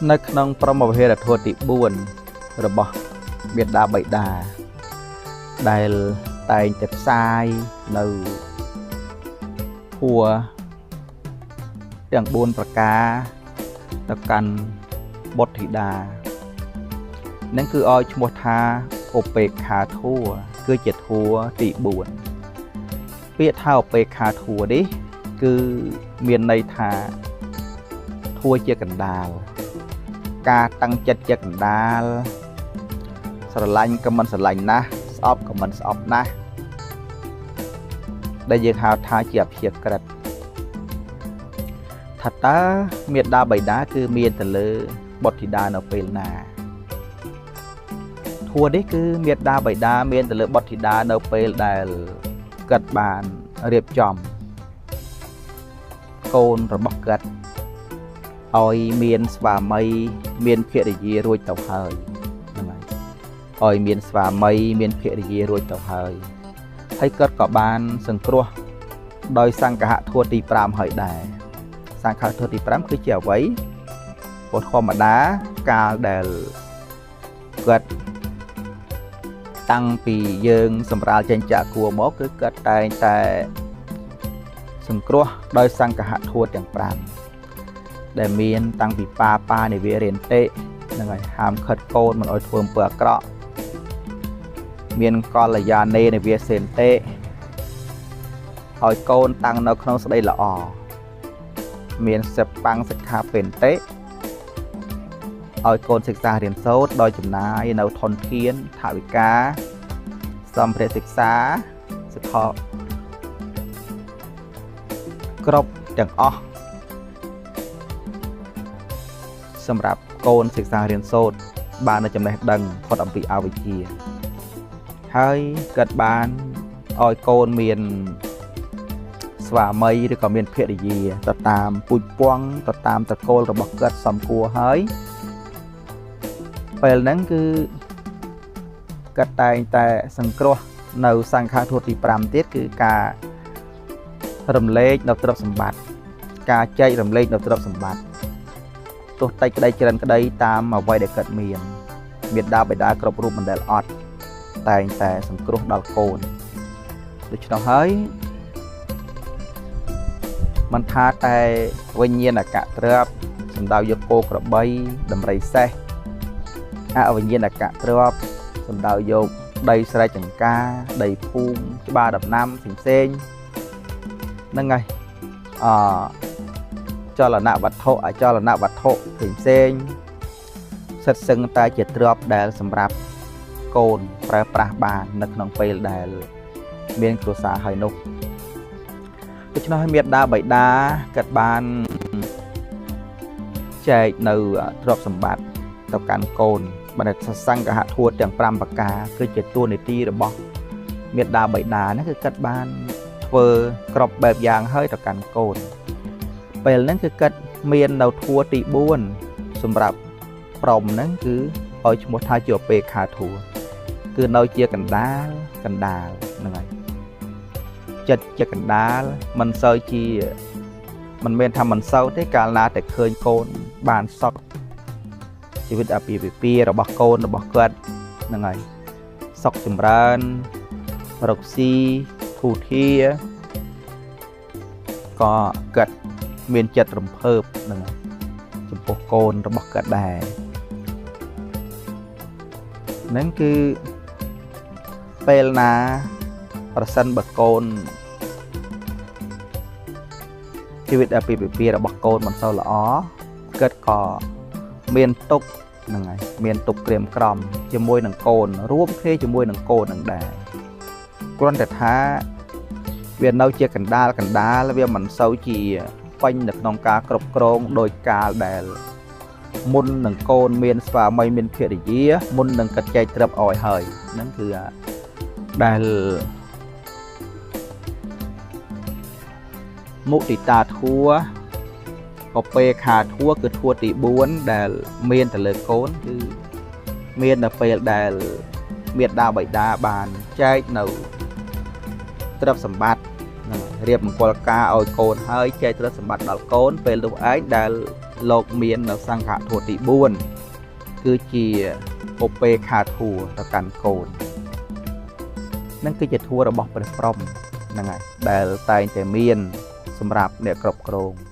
នៅក្នុងព្រហ្មវិហារធម៌ទី4របស់មេដាបិតាដែលតែងតែផ្សាយនៅធម៌ទាំង4ប្រការទៅកាន់បុត្រធីតានឹងគឺឲ្យឈ្មោះថាឧបេក្ខាធម៌គឺជាធម៌ទី4ពាក្យថាឧបេក្ខាធម៌នេះគឺមានន័យថាធម៌ជាកណ្ដាលការតាំងចិត្តជាកណ្ដាលស្រឡាញ់ក៏មិនស្រឡាញ់ណាស់ស្អប់ក៏មិនស្អប់ណាស់ដែលយើងហៅថាជាអព្យាក្រឹតថាតើមេដាបិតាគឺមានទៅលើបុត្រធីតានៅពេលណាធម៌នេះគឺមេដាបិតាមានទៅលើបុត្រធីតានៅពេលដែលគាត់បានរៀបចំកូនរបស់គាត់ឲ្យមានស្វាមីមានភរិយារួចទៅហើយហ្នឹងហើយឲ្យមានស្វាមីមានភរិយារួចទៅហើយហើយគាត់ក៏បានសង្គ្រោះដោយសង្ឃធម៌ទី5ហើយដែរសង្ឃធម៌ទី5គឺជាអ្វីព្រោះធម្មតាកាលដែលគាត់តាំងពីយើងសម្រាលចេញចាកគួរមកគឺគាត់តែងតែសង្គ្រោះដោយសង្ឃធម៌ទាំង5ដែលមានតាំងពីបាបានិវេរិនតិហ្នឹងហើយហាមខិតកូនមិនឲ្យធ្វើអំពើអាក្រក់មានកល្យានេនិវាសេនតិឲ្យកូនតាំងនៅក្នុងស្ដីល្អមានសិបាំងសិក្ខាពេនតិឲ្យកូនសិក្សារៀនសូត្រដោយចំណាយនៅធនធានថវិកាសម្ភារៈសិក្សាសិក្ខាគ្រប់ទាំងអស់សម្រាប់កូនសិក្សារៀនសូត្របាននៅចំណេះដឹងផុតអំពីអវិជ្ជាហើយគាត់បានឲ្យកូនមានស្វាមីឬក៏មានភរិយាទៅតាមពូជពងទៅតាមត្រកូលរបស់គាត់សំគួរហើយពេលហ្នឹងគឺគាត់តែងតែសង្គ្រោះនៅសង្ឃធម៌ទី5ទៀតគឺការរំលែកនៅទ្រព្យសម្បត្តិការចែករំលែកនៅទ្រព្យសម្បត្តិទោះតិចក្តីច្រើនក្តីតាមអ្វីដែលគាត់មានមេដាបិតាគ្រប់រូបមិនដែលអត់តែងតែសង្គ្រោះដល់កូនដូច្នោះហើយមិនថាតែវិញ្ញាណកទ្រព្យសំដៅយកគោក្របីដំរីសេះអវិញ្ញាណកទ្រព្យសំដៅយកដីស្រែចង្ការដីភូមិច្បារដំណាំផ្សេងៗហ្នឹងហើយអចលនវត្ថុអចលនវត្ថុផ្សេងៗសិតសឹងតែជាទ្រព្យដែលសម្រាប់កូនប្រើប្រាស់បាននៅក្នុងពេលដែលមានគ្រួសារហើយនោះដូច្នោះហើយមេដាបិតាគាត់បានចែកនៅទ្រព្យសម្បត្តិទៅកាន់កូនបណ្ឌិតសង្ឃធម៌ទាំង5ប្រការគឺជាតួនាទីរបស់មេដាបិតាហ្នឹងគឺគាត់បានធ្វើក្របបែបយ៉ាងហើយទៅកាន់កូនពេលហ្នឹងគឺគាត់មាននៅធម៌ទី4សម្រាប់ព្រំហ្នឹងគឺឲ្យឈ្មោះថាជាឧបេក្ខាធម៌គឺនៅជាកណ្ដាលកណ្ដាលហ្នឹងហើយចិត្តជាកណ្ដាលមិនសូវជាមិនមែនថាមិនសូវទេកាលណាតែឃើញកូនបានសុខជីវិតអាពាហ៍ពិពាហ៍របស់កូនរបស់គាត់ហ្នឹងហើយសុខចម្រើនរកស៊ីធូធាក៏គាត់មានចិត្តរំភើបហ្នឹងចំពោះកូនរបស់គាត់ដែរហ្នឹងគឺពេលណាប្រសិនបើកូនជីវិតអាពាហ៍ពិពាហ៍របស់កូនមិនសូវល្អគាត់ក៏មានទុក្ខហ្នឹងហើយមានទុក្ខក្រៀមក្រំជាមួយនឹងកូនរួមគ្នាជាមួយនឹងកូននឹងដែរគ្រាន់តែថាវានៅជាកណ្ដាលកណ្ដាលវាមិនសូវជាពេញនៅក្នុងការគ្រប់គ្រងដោយកាលដែលមុននឹងកូនមានស្វាមីមានភរិយាមុននឹងកាត់ចែកទ្រព្យឲ្យហើយហ្នឹងគឺដែលមុទិតាធัวឧបេក្ខាធัวគឺធัวទី4ដែលមានទៅលើកូនគឺមាននៅពេលដែលមេដាបិតាបានចែកនៅទ្រព្យសម្បត្តិរៀបមង្គលការឲ្យកូនហើយចែកទ្រព្យសម្បត្តិដល់កូនពេលនោះឯងដែល លោកមាននៅសង្ឃធម៌ទី4គឺជាឧបេខាធัวទៅកាន់កូននឹងគឺជាធัวរបស់ព្រះព្រហ្មហ្នឹងហើយដែលតែងតែមានសម្រាប់អ្នកគ្រប់គ្រង។